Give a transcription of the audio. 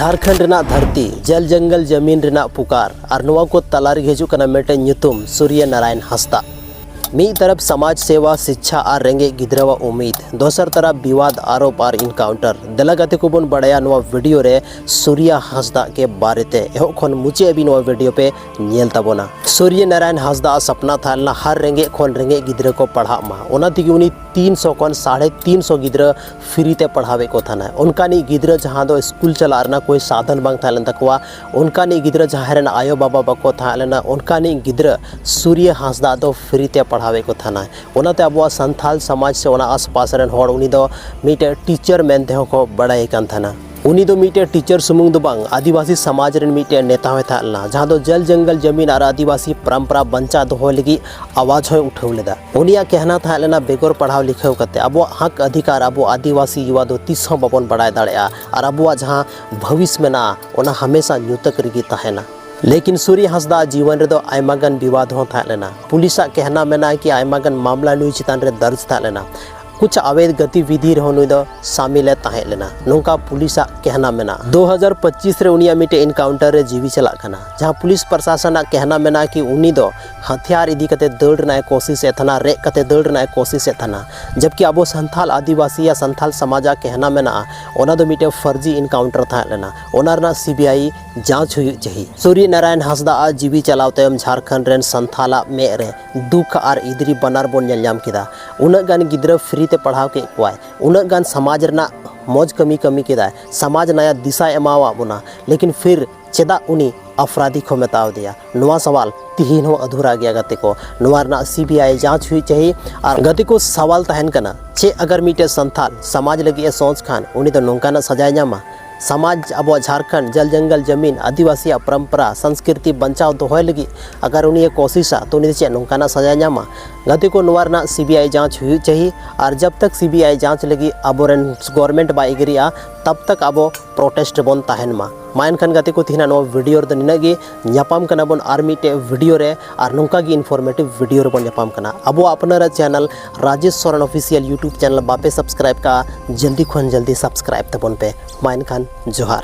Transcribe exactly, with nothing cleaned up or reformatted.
ᱡᱷᱟᱲᱠᱷᱚᱸᱰ ᱨᱮᱱᱟᱜ ᱫᱷᱟᱹᱨᱛᱤ, ᱡᱚᱞ ᱡᱚᱝᱜᱚᱞ ᱡᱟᱢᱤᱱ ᱨᱮᱱᱟᱜ ᱯᱩᱠᱟᱨ, ᱟᱨ ᱱᱚᱣᱟ ᱠᱚ ᱛᱟᱞᱟ ᱨᱮᱜᱮ ᱦᱤᱡᱩᱜ ᱠᱟᱱᱟ ᱢᱤᱫᱴᱮᱱ ᱧᱩᱛᱩᱢ, ᱥᱩᱨᱭᱚ ᱱᱟᱨᱟᱭᱚᱱ ᱦᱟᱸᱥᱫᱟ᱾ ᱢᱤᱫ ᱛᱚᱨᱚᱯ ᱥᱚᱢᱟᱡᱽ ᱥᱮᱵᱟ, ᱥᱤᱪᱪᱷᱟ ᱟᱨ ᱨᱮᱸᱜᱮᱡ ᱜᱤᱫᱽᱨᱟᱹᱣᱟᱜ ᱩᱢᱤᱫ, ᱫᱚᱥᱟᱨ ᱛᱚᱨᱚᱯ ᱵᱤᱣᱟᱫ, ᱟᱨᱳᱯ ᱟᱨ ᱤᱱᱠᱟᱣᱩᱱᱴᱟᱨ᱾ ᱫᱮᱞᱟ ᱜᱟᱛᱮ ᱠᱚᱵᱚᱱ ᱵᱟᱲᱟᱭᱟ ᱱᱚᱣᱟ ᱵᱷᱤᱰᱤᱭᱳ ᱨᱮ ᱥᱩᱨᱭᱟ ᱦᱟᱸᱥᱫᱟ ᱜᱮ ᱵᱟᱨᱮᱛᱮ᱾ ᱮᱦᱚᱵ ᱠᱷᱚᱱ ᱢᱩᱪᱟᱹᱫ ᱦᱟᱹᱵᱤᱡ ᱱᱚᱣᱟ ᱵᱷᱤᱰᱤᱭᱳ ᱯᱮ ᱧᱮᱞ ᱛᱟᱵᱚᱱᱟ᱾ ᱥᱩᱨᱭᱚ ᱱᱟᱨᱟᱭᱚᱱ ᱦᱟᱸᱥᱫᱟ ᱟᱜ ᱥᱟᱯᱱᱟ ᱛᱟᱦᱮᱸ ᱞᱮᱱᱟ ᱦᱟᱨ ᱨᱮᱸᱜᱮᱡ ᱠᱷᱚᱱ ᱨᱮᱸᱜᱮᱡ ᱜᱤᱫᱽᱨᱟᱹ ᱠᱚ ᱯᱟᱲᱦᱟᱜ ᱢᱟ, ᱚᱱᱟ ᱛᱮᱜᱮ ᱩᱱᱤ ᱛᱤᱱ ᱥᱚ ᱠᱷᱚᱱ ᱥᱟᱲᱮ ᱛᱤᱱ ᱥᱚ ᱜᱤᱫᱽᱨᱟᱹ ᱯᱷᱨᱤ ᱛᱮ ᱯᱟᱲᱦᱟᱣᱮᱫ ᱠᱚ ᱛᱟᱦᱮᱱᱟ᱾ ᱚᱱᱠᱟᱱᱤᱡ ᱜᱤᱫᱽᱨᱟᱹ ᱡᱟᱦᱟᱸ ᱫᱚ ᱥᱠᱩᱞ ᱪᱟᱞᱟᱜ ᱨᱮᱱᱟᱜ ᱠᱳᱭ ᱥᱟᱫᱷᱚᱱ ᱵᱟᱝ ᱛᱟᱦᱮᱸ ᱞᱮᱱ ᱛᱟᱠᱚᱣᱟ, ᱚᱱᱠᱟᱱᱤᱡ ᱜᱤᱫᱽᱨᱟᱹ ᱡᱟᱦᱟᱸᱭ ᱨᱮᱱ ᱟᱭᱳ ᱵᱟᱵᱟ ᱵᱟᱠᱚ ᱛᱟᱦᱮᱸ ᱞᱮᱱᱟ, ᱚᱱᱠᱟᱱᱤᱡ ᱜᱤᱫᱽᱨᱟᱹ ᱥᱩᱨᱭᱚ ᱦᱟᱸᱥᱫᱟ ᱫᱚ ᱯᱷᱨᱤ ᱛᱮ ᱯᱟᱲᱦᱟᱣᱮᱫ ᱠᱚ ᱛᱟᱦᱮᱱᱟ᱾ ᱚᱱᱟᱛᱮ ᱟᱵᱚᱣᱟᱜ ᱥᱟᱱᱛᱷᱟᱞ ᱥᱚᱢᱟᱡᱽ ᱥᱮ ᱚᱱᱟ ᱟᱥᱯᱟᱥ ᱨᱮᱱ ᱦᱚᱲ ᱩᱱᱤ ᱫᱚ ᱢᱤᱫᱴᱮᱡ ᱴᱤᱪᱟᱨ ᱢᱮᱱ ᱛᱮᱦᱚᱸ ᱠᱚ ᱵᱟᱲᱟᱭᱮ ᱠᱟᱱ ᱛᱟᱦᱮᱱᱟ᱾ ᱩᱱᱤ ᱫᱚ ᱢᱤᱫᱴᱮᱡ ᱴᱤᱪᱟᱨ ᱥᱩᱢᱩᱝ ᱫᱚ ᱵᱟᱝ, ᱟᱹᱫᱤᱵᱟᱹᱥᱤ ᱥᱚᱢᱟᱡᱽ ᱨᱮᱱ ᱢᱤᱫᱴᱮᱡ ᱱᱮᱛᱟ ᱦᱚᱸᱭ ᱛᱟᱦᱮᱸ ᱞᱮᱱᱟ, ᱡᱟᱦᱟᱸ ᱫᱚ ᱡᱚᱞ ᱡᱚᱝᱜᱚᱞ ᱡᱟᱢᱤᱱ ᱟᱨ ᱟᱹᱫᱤᱵᱟᱹᱥᱤ ᱯᱚᱨᱚᱢᱯᱚᱨᱟ ᱵᱟᱧᱪᱟᱣ ᱫᱚᱦᱚᱭ ᱞᱟᱹᱜᱤᱫ ᱟᱣᱟᱡᱽ ᱦᱚᱸᱭ ᱩᱴᱷᱟᱹᱣ ᱞᱮᱫᱟ᱾ ᱩᱱᱤᱭᱟᱜ ᱠᱮᱦᱱᱟ ᱛᱟᱦᱮᱸ ᱞᱮᱱᱟ, ᱵᱮᱜᱚᱨ ᱯᱟᱲᱦᱟᱣ ᱞᱤᱠᱷᱟᱹᱣ ᱠᱟᱛᱮ ᱟᱵᱚᱣᱟᱜ ᱦᱚᱠ ᱚᱫᱷᱤᱠᱟᱨ ᱟᱵᱚ ᱟᱹᱫᱤᱵᱟᱹᱥᱤ ᱭᱩᱣᱟ ᱫᱚ ᱛᱤᱥ ᱦᱚᱸ ᱵᱟᱵᱚᱱ ᱵᱟᱲᱟᱭ ᱫᱟᱲᱮᱭᱟᱜᱼᱟ ᱟᱨ ᱟᱵᱚᱣᱟᱜ ᱡᱟᱦᱟᱸ ᱵᱷᱚᱵᱤᱥ ᱢᱮᱱᱟᱜᱼᱟ, ᱚᱱᱟ ᱦᱟᱢᱮᱥᱟ ᱧᱩᱛᱟᱹᱛ ᱨᱮᱜᱮ ᱛᱟᱦᱮᱱᱟ᱾ ᱞᱮᱠᱤᱱ ᱥᱩᱨᱭᱚ ᱦᱟᱸᱥᱫᱟ ᱟᱜ ᱡᱤᱵᱚᱱ ᱨᱮᱫᱚ ᱟᱭᱢᱟ ᱜᱟᱱ ᱵᱤᱵᱟᱫ ᱦᱚᱸ ᱛᱟᱦᱮᱸ ᱞᱮᱱᱟ᱾ ᱯᱩᱞᱤᱥᱟᱜ ᱠᱮᱦᱱᱟ ᱢᱮᱱᱟᱜᱼᱟ ᱠᱤ ᱟᱭᱢᱟ ᱜᱟᱱ ᱢᱟᱢᱞᱟ ᱱᱩᱭ ᱪᱮᱛᱟᱱ ᱨᱮ ᱫᱟᱨᱡᱽ ᱛᱟᱦᱮᱸ ᱞᱮᱱᱟ᱾ ᱠᱩᱪ ᱟᱵᱮᱫ ᱜᱚᱛᱤᱵᱤᱫᱷᱤ ᱨᱮᱦᱚᱸ ᱱᱩᱭ ᱫᱚ ᱥᱟᱢᱤᱞ ᱮ ᱛᱟᱦᱮᱸ ᱞᱮᱱᱟ, ᱱᱚᱝᱠᱟ ᱯᱩᱞᱤᱥᱟᱜ ᱠᱮᱦᱱᱟ ᱢᱮᱱᱟᱜᱼᱟ᱾ ᱫᱩ ᱦᱟᱡᱟᱨ ᱯᱚᱸᱪᱤᱥ ᱨᱮ ᱩᱱᱤᱭᱟᱜ ᱢᱤᱫᱴᱮᱡ ᱤᱱᱠᱟᱣᱩᱱᱴᱟᱨ ᱨᱮ ᱡᱤᱣᱤ ᱪᱟᱞᱟᱜ ᱠᱟᱱᱟ, ᱡᱟᱦᱟᱸ ᱯᱩᱞᱤᱥ ᱯᱨᱚᱥᱟᱥᱚᱱᱟᱜ ᱠᱮᱦᱱᱟ ᱢᱮᱱᱟᱜᱼᱟ ᱠᱤ ᱩᱱᱤ ᱫᱚ ᱦᱟᱛᱤᱭᱟᱨ ᱤᱫᱤ ᱠᱟᱛᱮ ᱫᱟᱹᱲ ᱨᱮᱱᱟᱜ ᱮ ᱠᱳᱥᱤᱥ ᱮᱫ ᱛᱟᱦᱮᱱᱟ, ᱨᱮᱡ ᱠᱟᱛᱮ ᱫᱟᱹᱲ ᱨᱮᱱᱟᱜ ᱮ ᱠᱳᱥᱤᱥ ᱮᱫ ᱛᱟᱦᱮᱱᱟ᱾ ᱡᱟᱵᱠᱤ ᱟᱵᱚ ᱥᱟᱱᱛᱷᱟᱞ ᱟᱹᱫᱤᱵᱟᱹᱥᱤ ᱭᱟ ᱥᱟᱱᱛᱷᱟᱞ ᱥᱚᱢᱟᱡᱟᱜ ᱠᱮᱦᱱᱟ ᱢᱮᱱᱟᱜᱼᱟ, ᱚᱱᱟ ᱫᱚ ᱢᱤᱫᱴᱮᱡ ᱯᱷᱟᱨᱡᱤ ᱤᱱᱠᱟᱣᱩᱱᱴᱟᱨ ᱛᱟᱦᱮᱸ ᱞᱮᱱᱟ, ᱚᱱᱟ ᱨᱮᱱᱟᱜ ᱥᱤ ᱵᱤ ᱟᱭ ᱡᱟᱸᱪ ᱦᱩᱭᱩᱜ ᱪᱟᱹᱦᱤ᱾ ᱥᱩᱨᱭᱚ ᱱᱟᱨᱟᱭᱚᱱ ᱦᱟᱸᱥᱫᱟ ᱟᱜ ᱡᱤᱣᱤ ᱪᱟᱞᱟᱣ ᱛᱟᱭᱚᱢ ᱡᱷᱟᱲᱠᱷᱚᱸᱰ ᱨᱮᱱ ᱥᱟᱱᱛᱷᱟᱞᱟᱜ ᱢᱮᱫ ᱨᱮ ᱫᱩᱠ ᱟᱨ ᱤᱫᱽᱨᱤ ᱵᱟᱱᱟᱨ ᱵᱚᱱ ᱧᱮᱞ ᱧᱟᱢ ᱠᱮᱫᱟ᱾ ᱩᱱᱟᱹᱜ ᱜᱟᱱ ᱜᱤᱫᱽᱨᱟᱹ ᱯᱷᱨᱤ ᱛᱮ ᱯᱟᱲᱦᱟᱣ ᱠᱮᱫ ᱠᱚᱣᱟᱭ, ᱩᱱᱟᱹᱜ ᱜᱟᱱ ᱥᱚᱢᱟᱡᱽ ᱨᱮᱱᱟᱜ ᱢᱚᱡᱽ ᱠᱟᱹᱢᱤ ᱠᱟᱹᱢᱤ ᱠᱮᱫᱟᱭ, ᱥᱚᱢᱟᱡᱽ ᱱᱟᱭᱟ ᱫᱤᱥᱟᱭ ᱮᱢᱟᱣᱟᱫ ᱵᱚᱱᱟ, ᱞᱮᱠᱤᱱ ᱯᱷᱤᱨ ᱪᱮᱫᱟᱜ ᱩᱱᱤ ᱟᱯᱨᱟᱫᱷᱤ ᱠᱚ ᱢᱮᱛᱟᱣ ᱫᱮᱭᱟ? ᱱᱚᱣᱟ ᱥᱟᱣᱟᱞ ᱛᱤᱦᱤᱧ ᱦᱚᱸ ᱟᱫᱷᱩᱨᱟ ᱜᱮᱭᱟ ᱜᱟᱛᱮ ᱠᱚ᱾ ᱱᱚᱣᱟ ᱨᱮᱱᱟᱜ ᱥᱤ ᱵᱤ ᱟᱭ ᱡᱟᱸᱪ ᱦᱩᱭᱩᱜ ᱪᱟᱹᱦᱤ᱾ ᱟᱨ ᱜᱟᱛᱮ ᱠᱚ, ᱥᱟᱣᱟᱞ ᱛᱟᱦᱮᱱ ᱠᱟᱱᱟ, ᱪᱮᱫ ᱟᱜᱟᱨ ᱢᱤᱫᱴᱮᱡ ᱥᱟᱱᱛᱷᱟᱞ ᱥᱚᱢᱟᱡᱽ ᱞᱟᱹᱜᱤᱫ ᱮ ᱥᱚᱪ ᱠᱷᱟᱱ ᱩᱱᱤ ᱫᱚ ᱱᱚᱝᱠᱟᱱᱟᱜ ᱥᱟᱡᱟᱭ ᱧᱟᱢᱟ? ᱥᱚᱢᱟᱡᱽ, ᱟᱵᱚᱣᱟᱜ ᱡᱷᱟᱲᱠᱷᱚᱸᱰ, ᱡᱚᱞ ᱡᱚᱝᱜᱚᱞ ᱡᱟᱢᱤᱱ, ᱟᱹᱫᱤᱵᱟᱹᱥᱤᱭᱟᱜ ᱯᱚᱨᱚᱢᱯᱚᱨᱟ, ᱥᱚᱝᱥᱠᱨᱤᱛᱤ ᱵᱟᱧᱪᱟᱣ ᱫᱚᱦᱚᱭ ᱞᱟᱹᱜᱤᱫ ᱟᱜᱟᱨ ᱩᱱᱤ ᱮ ᱠᱳᱥᱤᱥᱟ, ᱛᱚ ᱩᱱᱤ ᱫᱚ ᱪᱮᱫ ᱱᱚᱝᱠᱟᱱᱟᱜ ᱥᱟᱡᱟᱭ ᱧᱟᱢᱟ? ᱜᱟᱛᱮ ᱠᱚ, ᱱᱚᱣᱟ ᱨᱮᱱᱟᱜ ᱥᱤ ᱵᱤ ᱟᱭ ᱡᱟᱸᱪ ᱦᱩᱭᱩᱜ ᱪᱟᱹᱦᱤ᱾ ᱟᱨ ᱡᱟᱵ ᱛᱟᱠ ᱥᱤ ᱵᱤ ᱟᱭ ᱡᱟᱸᱪ ᱞᱟᱹᱜᱤᱫ ᱟᱵᱚᱨᱮᱱ ᱜᱚᱨᱢᱮᱱᱴ ᱵᱟᱭ ᱮᱜᱨᱤᱜᱼᱟ, ᱛᱟᱵ ᱛᱟᱠ ᱟᱵᱚ ᱯᱨᱚᱴᱮᱥᱴ ᱨᱮᱵᱚᱱ ᱛᱟᱦᱮᱱ ᱢᱟ᱾ ᱢᱟ ᱮᱱᱠᱷᱟᱱ ᱜᱟᱛᱮ ᱠᱚ, ᱛᱮᱦᱮᱧᱟᱜ ᱱᱚᱣᱟ ᱵᱷᱤᱰᱤᱭᱳ ᱨᱮᱫᱚ ᱱᱤᱱᱟᱹᱜ ᱜᱮ᱾ ᱧᱟᱯᱟᱢ ᱠᱟᱱᱟ ᱵᱚᱱ ᱟᱨ ᱢᱤᱫᱴᱮᱡ ᱵᱷᱤᱰᱤᱭᱳ ᱨᱮ, ᱟᱨ ᱱᱚᱝᱠᱟ ᱜᱮ ᱤᱱᱯᱷᱚᱨᱢᱮᱴᱤᱵᱷ ᱵᱷᱤᱰᱤᱭᱳ ᱨᱮᱵᱚᱱ ᱧᱟᱯᱟᱢ ᱠᱟᱱᱟ᱾ ᱟᱵᱚᱣᱟᱜ ᱟᱯᱱᱟᱨᱟᱜ channel Rajesh Soren official YouTube channel ᱵᱟᱯᱮ ᱥᱟᱵᱥᱠᱨᱟᱭᱤᱵ ᱠᱟᱜᱼᱟ, ᱡᱚᱞᱫᱤ ᱠᱷᱚᱱ ᱡᱚᱞᱫᱤ ᱥᱟᱵᱥᱠᱨᱟᱭᱤᱵ ᱛᱟᱵᱚᱱ ᱯᱮ᱾ ᱢᱟ ᱮᱱᱠᱷᱟᱱ ᱡᱚᱦᱟᱨ᱾